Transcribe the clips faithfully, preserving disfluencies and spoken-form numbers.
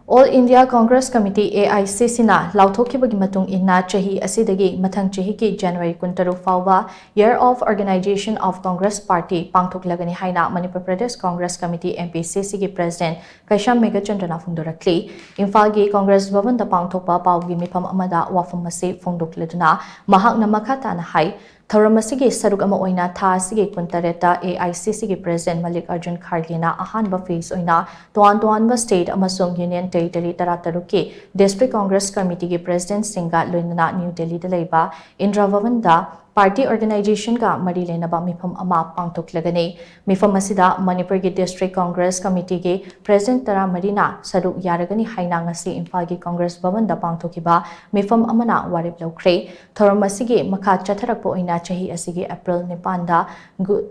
All India Congress Committee, A I C C ꯅ ꯂꯥꯎꯊꯣꯛꯈꯤꯕꯒꯤ ꯃꯇꯨꯡ ꯏꯟꯅ, ꯆꯍꯤ ꯑꯁꯤꯗꯒꯤ ꯃꯊꯪ ꯆꯍꯤꯒꯤ January ꯀꯨꯟꯇꯔꯨꯛ ꯐꯥꯎꯕ Year of Organization of Congress Party ꯄꯥꯡꯊꯣꯛꯂꯒꯅꯤ ꯍꯥꯏꯅ Manipur Pradesh Congress Committee, M P C C ꯒꯤ President ꯀꯩꯁꯥꯝ ꯃꯦꯘꯆꯟꯗ꯭ꯔꯅ ꯐꯣꯡꯗꯣꯔꯛꯂꯤ꯫ ꯏꯝꯐꯥꯜꯒꯤ Congress ꯚꯕꯟꯗ ꯄꯥꯡꯊꯣꯛꯄ ꯄꯥꯎꯒꯤ ꯃꯤꯐꯝ ꯑꯃꯗ ꯋꯥꯐꯝ ꯑꯁꯤ ꯐꯣꯡꯗꯣꯛꯂꯗꯨꯅ ꯃꯍꯥꯛꯅ ꯃꯈꯥ ꯇꯥꯅ ꯍꯥꯏ, ꯊꯧꯔꯝ ꯑꯁꯤꯒꯤ ꯁꯔꯨꯛ ꯑꯃ ꯑꯣꯏꯅ ꯊꯥ ꯑꯁꯤꯒꯤ ꯀꯨꯟꯇꯔꯦꯠꯇ A I C C ꯒꯤ President ꯃꯜꯂꯤꯛ ꯑꯔꯖꯨꯟ ꯈꯥꯔꯒꯦꯅ ꯑꯍꯥꯟꯕ phase ꯑꯣꯏꯅ ꯇꯣꯉꯥꯟ ꯇꯣꯉꯥꯟꯕ state ꯑꯃꯁꯨꯡ Union Territory ꯇꯔꯥꯇꯔꯨꯛꯀꯤ District Congress Committeeꯒꯤ Presidentꯁꯤꯡꯒ ꯂꯣꯏꯅꯅ New Delhiꯗ ꯂꯩꯕ ꯏꯟꯗ꯭ꯔꯥ ꯚꯕꯟꯗ party organizationꯒ ꯃꯔꯤ ꯂꯩꯅꯕ ꯃꯤꯐꯝ ꯑꯃ ꯄꯥꯡꯊꯣꯛꯂꯒꯅꯤ꯫ ꯃꯤꯐꯝ ꯑꯁꯤꯗ ꯃꯅꯤꯄꯨꯔꯒꯤ District Congress Committeeꯒꯤ President ꯇꯔꯥꯃꯔꯤꯅ ꯁꯔꯨꯛ ꯌꯥꯔꯒꯅꯤ ꯍꯥꯏꯅ ꯉꯁꯤ ꯏꯝꯐꯥꯜꯒꯤ Congress ꯚꯕꯟꯗ ꯄꯥꯡꯊꯣꯛꯈꯤꯕ ꯃꯤꯐꯝ ꯑꯃꯅ ꯋꯥꯔꯦꯞ ꯂꯧꯈ꯭ꯔꯦ꯫ ꯊꯧꯔꯝ ꯑꯁꯤꯒꯤ ꯃꯈꯥ ꯆꯠꯊꯔꯛꯄ ꯑꯣꯏꯅ ꯆꯍꯤ ꯑꯁꯤꯒꯤ April ꯅꯤꯄꯥꯟꯗ ꯒꯨ-,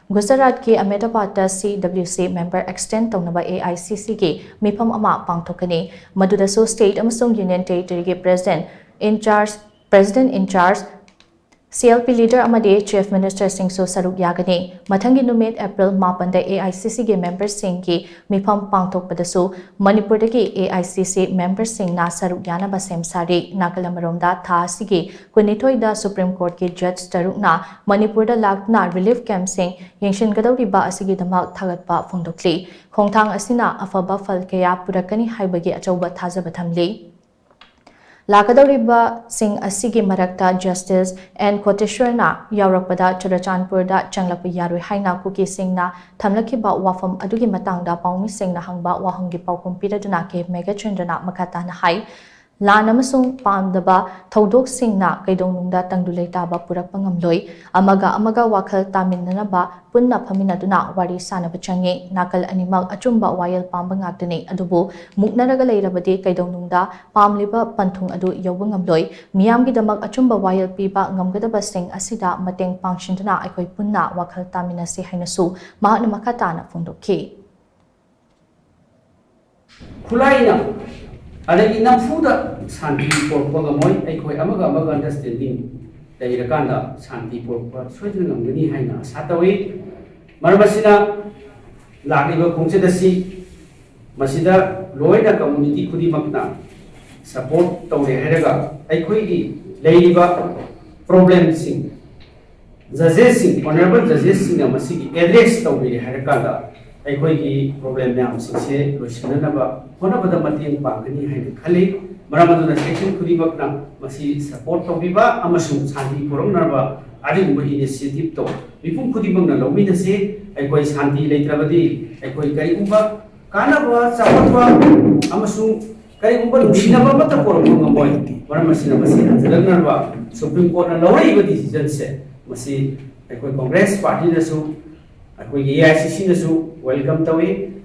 ꯒꯨꯖꯔꯥꯠꯀꯤ ꯑꯍꯃꯦꯗꯥꯕꯥꯗꯇ C W C member extend ꯇꯧꯅꯕ A I C C ꯒꯤ ꯃꯤꯐꯝ ꯑꯃ ꯄꯥꯡꯊꯣꯛꯀꯅꯤ꯫ ꯃꯗꯨꯗꯁꯨ state ꯑꯃꯁꯨꯡ Union Territoryꯒꯤ President in charge, President in charge, C L P leader ꯑꯃꯗꯤ Chief Ministerꯁꯤꯡꯁꯨ ꯁꯔꯨꯛ ꯌꯥꯒꯅꯤ꯫ ꯃꯊꯪꯒꯤ ꯅꯨꯃꯤꯠ April ꯃꯥꯄꯟꯗ A I C C ꯒꯤ memberꯁꯤꯡꯒꯤ ꯃꯤꯐꯝ ꯄꯥꯡꯊꯣꯛꯄꯗꯁꯨ ꯃꯅꯤꯄꯨꯔꯗꯒꯤ A I C C memberꯁꯤꯡꯅ ꯁꯔꯨꯛ ꯌꯥꯅꯕ ꯁꯦꯝ ꯁꯥꯔꯤ꯫ ꯅꯥꯀꯜ ꯑꯃꯔꯣꯝꯗ, ꯊꯥ ꯑꯁꯤꯒꯤ ꯀꯨꯟꯅꯤꯊꯣꯏꯗ Supreme Courtꯀꯤ judge ꯇꯔꯨꯛꯅ ꯃꯅꯤꯄꯨꯔꯗ ꯂꯥꯛꯇꯨꯅ relief campꯁꯤꯡ ꯌꯦꯡꯁꯤꯟꯒꯗꯧꯔꯤꯕ ꯑꯁꯤꯒꯤꯗꯃꯛ ꯊꯥꯒꯠꯄ ꯐꯣꯡꯗꯣꯛꯂꯤ꯫ ꯈꯣꯡꯊꯥꯡ ꯑꯁꯤꯅ ꯑꯐꯕ ꯐꯜ ꯀꯌꯥ ꯄꯨꯔꯛꯀꯅꯤ ꯍꯥꯏꯕꯒꯤ ꯑꯆꯧꯕ ꯊꯥꯖꯕ ꯊꯝꯂꯤ꯫ ꯂꯥꯛꯀꯗꯧꯔꯤꯕꯁꯤꯡ ꯑꯁꯤꯒꯤ ꯃꯔꯛꯇ Justice N ꯀꯣꯇꯦꯁ꯭ꯋꯔꯅ ꯌꯥꯎꯔꯛꯄꯗ ꯆꯨꯔꯆꯥꯟꯄꯨꯔꯗ ꯆꯪꯂꯛꯄ ꯌꯥꯔꯣꯏ ꯍꯥꯏꯅ ꯀꯨꯀꯤꯁꯤꯡꯅ ꯊꯝꯂꯛꯈꯤꯕ ꯋꯥꯐꯝ ꯑꯗꯨꯒꯤ ꯃꯇꯥꯡꯗ ꯄꯥꯎꯃꯤꯁꯤꯡꯅ ꯍꯪꯕ ꯋꯥꯍꯪꯒꯤ ꯄꯥꯎꯈꯨꯝ ꯄꯤꯔꯗꯨꯅ ꯀꯦ ꯃꯦꯘꯆꯟꯗ꯭ꯔꯅ ꯃꯈꯥ ꯇꯥꯅ ꯍꯥꯏ, ꯂꯥꯟ ꯑꯃꯁꯨꯡ ꯄꯥꯝꯗꯕ ꯊꯧꯗꯣꯛꯁꯤꯡꯅ ꯀꯩꯗꯧꯅꯨꯡꯗ ꯇꯪꯗꯨ ꯂꯩꯇꯥꯕ ꯄꯨꯔꯛꯄ ꯉꯝꯂꯣꯏ꯫ ꯑꯃꯒ ꯑꯃꯒ ꯋꯥꯈꯜ ꯇꯥꯃꯤꯟꯅꯅꯕ ꯄꯨꯟꯅ ꯐꯝꯃꯤꯟꯅꯗꯨꯅ ꯋꯥꯔꯤ ꯁꯥꯅꯕ ꯆꯪꯏ꯫ ꯅꯥꯀꯜ ꯑꯅꯤꯃꯛ ꯑꯆꯨꯝꯕ ꯋꯥꯌꯦꯜ ꯄꯥꯝꯕ ꯉꯥꯛꯇꯅꯤ, ꯑꯗꯨꯕꯨ ꯃꯨꯛꯅꯔꯒ ꯂꯩꯔꯕꯗꯤ ꯀꯩꯗꯧꯅꯨꯡꯗ ꯄꯥꯝꯂꯤꯕ ꯄꯟꯊꯨꯡ ꯑꯗꯨ ꯌꯧꯕ ꯉꯝꯂꯣꯏ꯫ ꯃꯤꯌꯥꯝꯒꯤꯗꯃꯛ ꯑꯆꯨꯝꯕ ꯋꯥꯌꯦꯜ ꯄꯤꯕ ꯉꯝꯒꯗꯕꯁꯤꯡ ꯑꯁꯤꯗ ꯃꯇꯦꯡ ꯄꯥꯡꯁꯤꯟꯗꯨꯅ ꯑꯩꯈꯣꯏ ꯄꯨꯟꯅ ꯋꯥꯈꯜ ꯇꯥꯃꯤꯟꯅꯁꯤ ꯍꯥꯏꯅꯁꯨ ꯃꯍꯥꯛꯅ ꯃꯈꯥ ꯇꯥꯅ ꯐꯣꯡꯗꯣꯛꯈꯤ꯫ ꯈꯨꯠꯂꯥꯏꯅ ꯑꯗꯒꯤ ꯅꯝꯐꯨꯗ ꯁꯥꯟꯇꯤ ꯄꯨꯔꯛꯄ ꯉꯝꯃꯣꯏ꯫ ꯑꯩꯈꯣꯏ ꯑꯃꯒ ꯑꯃꯒ understanding ꯂꯩꯔꯀꯥꯟꯗ ꯁꯥꯟꯇꯤ ꯄꯨꯔꯛꯄ ꯁꯣꯏꯗꯅ ꯉꯝꯒꯅꯤ ꯍꯥꯏꯅ ꯑꯁꯥ ꯇꯧꯏ꯫ ꯃꯔꯝ ꯑꯁꯤꯅ ꯂꯥꯛꯂꯤꯕ ꯈꯣꯡꯆꯠ ꯑꯁꯤ ꯃꯁꯤꯗ ꯂꯣꯏꯅ community ꯈꯨꯗꯤꯡꯃꯛꯅ support ꯇꯧꯔꯦ ꯍꯥꯏꯔꯒ ꯑꯩꯈꯣꯏꯒꯤ ꯂꯩꯔꯤꯕ problemꯁꯤꯡ, judgesꯁꯤꯡ, honourable judgesꯁꯤꯡꯅ ꯃꯁꯤꯒꯤ address ꯇꯧꯕꯤꯔꯦ ꯍꯥꯏꯔꯀꯥꯟꯗ ꯑꯩꯈꯣꯏꯒꯤ problem ꯃꯌꯥꯝꯁꯤꯡꯁꯦ ꯂꯣꯏꯁꯤꯟꯅꯅꯕ ꯍꯣꯠꯅꯕꯗ ꯃꯇꯦꯡ ꯄꯥꯡꯒꯅꯤ ꯍꯥꯏꯅ ꯈꯜꯂꯤ꯫ ꯃꯔꯝ ꯑꯗꯨꯅ section ꯈꯨꯗꯤꯡꯃꯛꯅ ꯃꯁꯤ support ꯇꯧꯕꯤꯕ ꯑꯃꯁꯨꯡ ꯁꯥꯟꯇꯤ ꯄꯨꯔꯛꯅꯕ ꯑꯗꯨꯒꯨꯝꯕ initiativeꯇꯣ ꯃꯤꯄꯨꯝ ꯈꯨꯗꯤꯡꯃꯛꯅ ꯂꯧꯃꯤꯟꯅꯁꯤ꯫ ꯑꯩꯈꯣꯏ ꯁꯥꯟꯇꯤ ꯂꯩꯇ꯭ꯔꯕꯗꯤ ꯑꯩꯈꯣꯏ ꯀꯔꯤꯒꯨꯝꯕ ꯀꯥꯟꯅꯕ, ꯆꯥꯎꯈꯠꯄ ꯑꯃꯁꯨꯡ ꯀꯔꯤꯒꯨꯝꯕ ꯅꯨꯡꯁꯤꯅꯕ ꯑꯃꯠꯇ ꯄꯨꯔꯛꯄ ꯉꯝꯃꯣꯏ꯫ ꯃꯔꯝ ꯑꯁꯤꯅ ꯃꯁꯤ ꯍꯟꯖꯤꯜꯂꯛꯅꯕ Supreme Courtꯅ ꯂꯧꯔꯛꯏꯕ decisionꯁꯦ ꯃꯁꯤ ꯑꯩꯈꯣꯏ Congress Partyꯅꯁꯨ ꯑꯩꯈꯣꯏꯒꯤ AICCꯅꯁꯨ welcome ꯇꯧꯏ꯫